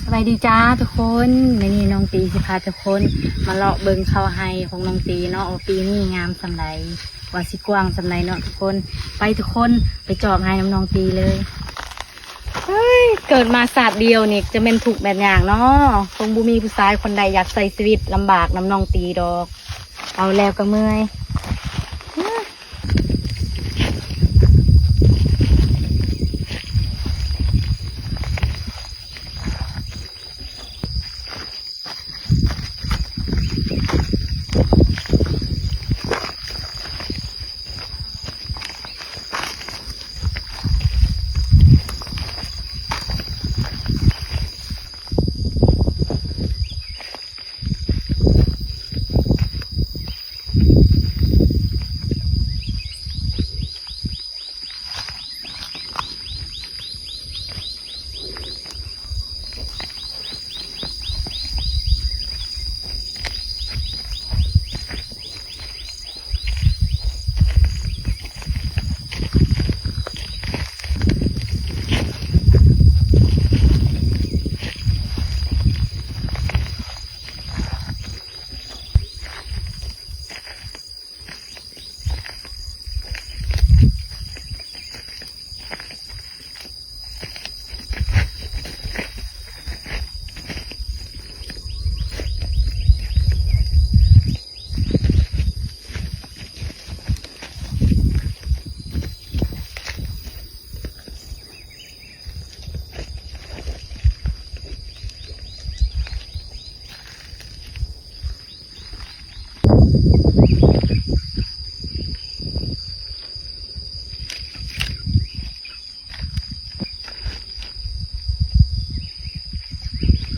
ສະບາຍດີຈ້າທຸກຄົນ, ມື້ນີ້ນ້ອງຕີຊິພາທຸກຄົນມາເລາະເບິ່ງເຂົ້າໄຮ່ຂອງນ້ອງຕີເນາະ ວ່າປີນີ້ງາມສ່ຳໃດ, ວ່າຊິກວ້າງສ່ຳໃດເນາະທຸກຄົນ. ໄປທຸກຄົນ ໄປຈອບໄຮ່ນຳນ້ອງຕີເລີຍ. ເຮີ້ຍ ເກີດມາຊາດດຽວນີ້ຈະແມ່ນທຸກແມ່ນຍາກເນາະ, ຄົງບໍ່ມີຜູ້ຊາຍຄົນໃດຢາກໃຊ້ຊີວິດລຳບາກນຳນ້ອງຕີດອກ. ເອົາແລ້ວກໍເມື່ອຍ.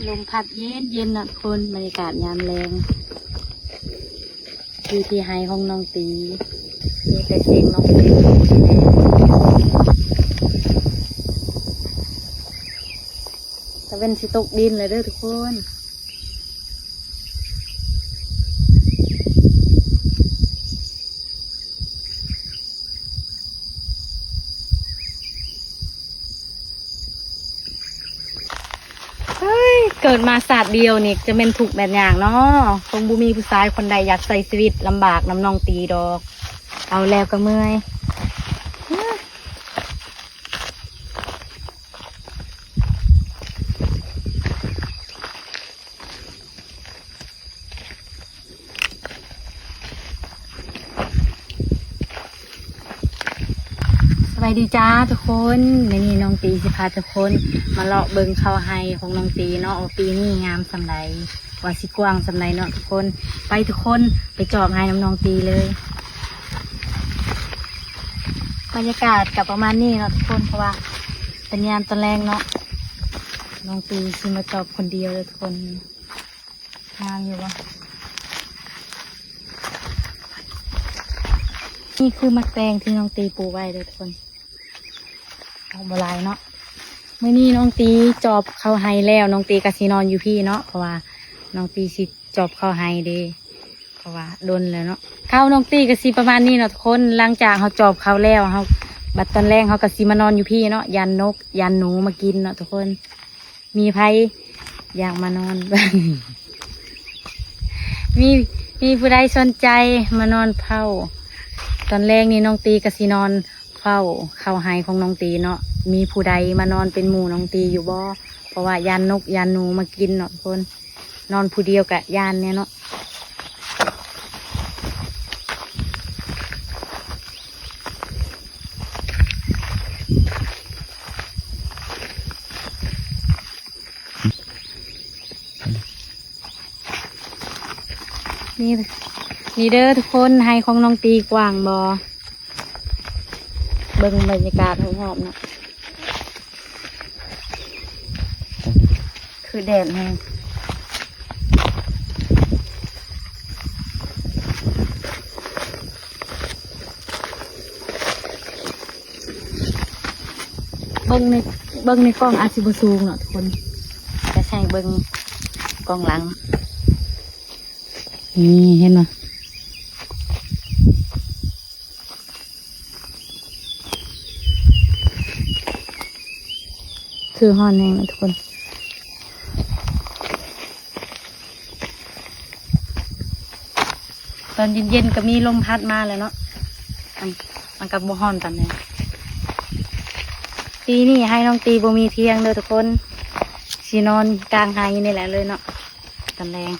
ລົມພັດເຢັນໆເນາະທຸກຄົນ, ບັນຍາກາດຍາມແລງ ຢູ່ທີ່ໄຮ່ຂອງນ້ອງຕີ ມີແຕ່ສຽງນົກ ຕາເວັນຊິຕົກດິນແລ້ວເດີທຸກຄົນ. ເຮີ້ຍ ເກີດມາຊາດດຽວນີ້ຈະແມ່ນທຸກແມ່ນຍາກເນາະ, ຄົງບໍ່ມີຜູ້ຊາຍຄົນໃດຢາກໃຊ້ຊີວິດລຳບາກນຳນ້ອງຕີດອກ. ເອົາແລ້ວກໍເມື່ອຍ. ສະບາຍດີຈ້າທຸກຄົນ, ມື້ນີ້ນ້ອງຕີຊິພາທຸກຄົນມາເລາະເບິ່ງເຂົ້າໄຮ່ຂອງນ້ອງຕີເນາະ ວ່າປີນີ້ງາມສ່ຳໃດ, ວ່າຊິກວ້າງສ່ຳໃດເນາະທຸກຄົນ. ໄປທຸກຄົນ ໄປຈອບໄຮ່ນຳນ້ອງຕີເລີຍ. ບັນຍາກາດກໍປະມານນີ້ເນາະທຸກຄົນ, ເພາະວ່າເປັນຍາມຕອນແລງເນາະ. ນ້ອງຕີຊິມາຈອບຄົນດຽວເດີທຸກຄົນ. ງາມຢູ່ບໍ່? ນີ້ຄືໝາກແຕງທີ່ນ້ອງຕີປູກໄວ້ເດີທຸກຄົນ, ອອກບໍ່ຫຼາຍເນາະ. ມື້ນີ້ນ້ອງຕີຈອບເຂົ້າໄຮ່ແລ້ວ, ນ້ອງຕີກໍຊິນອນຢູ່ພີ້ເນາະ, ເພາະວ່ານ້ອງຕີຊິຈອບເຂົ້າໄຮ່ເດ້, ເພາະວ່າດົນແລ້ວເນາະ. ເຂົ້ານ້ອງຕີກໍຊິປະມານນີ້ເນາະທຸກຄົນ. ຫຼັງຈາກເຮົາຈອບເຂົ້າແລ້ວ ເຮົາ ບັດຕອນແລງເຮົາກໍຊິມານອນຢູ່ພີ້ເນາະ, ຢ້ານນົກ ຢ້ານໜູມາກິນເນາະທຸກຄົນ. ມີໃຜຢາກມານອນ ມີ ມີຜູ້ໃດສົນໃຈມານອນເຝົ້າ? ຕອນແລງນີ້ນ້ອງຕີກໍຊິນອນເຝົ້າເຂົ້າໄຮ່ຂອງນ້ອງຕີເນາະ. ມີຜູ້ໃດມານອນເປັນໝູ່ນ້ອງຕີຢູ່ບໍ່? ເພາະວ່າຢ້ານນົກ ຢ້ານໜູມາກິນເນາະທຸກຄົນ. ນອນຜູ້ດຽວກະຢ້ານແດ່ເນາະ. ນີ້ ນີ້ເດີທຸກຄົນ, ໄຮ່ຂອງນ້ອງຕີກວ້າງບໍ່? ເບິ່ງບັນຍາກາດຮອບໆເນາະ. ຄືແດດແຮງ. ເບິ່ງໃນ ເບິ່ງໃນກ້ອງອາດຊິບໍ່ສູງເນາະທຸກຄົນ, ຈະໃຫ້ເບິ່ງກ້ອງຫຼັງ. ນີ້ເຫັນບໍ່? ຄືຮ້ອນແຮງເນາະທຸກຄົນ. ຕອນເຢັນໆກໍມີລົມພັດມາແລ້ວເນາະ ມັນ ມັນກໍບໍ່ຮ້ອນປານໃດ. ປີນີ້ໄຮ່ນ້ອງຕີບໍ່ມີທຽງເດີທຸກຄົນ ຊິນອນກາງໄຮ່ນີ້ແຫຼະເລີຍເນາະ ຕອນແລງ.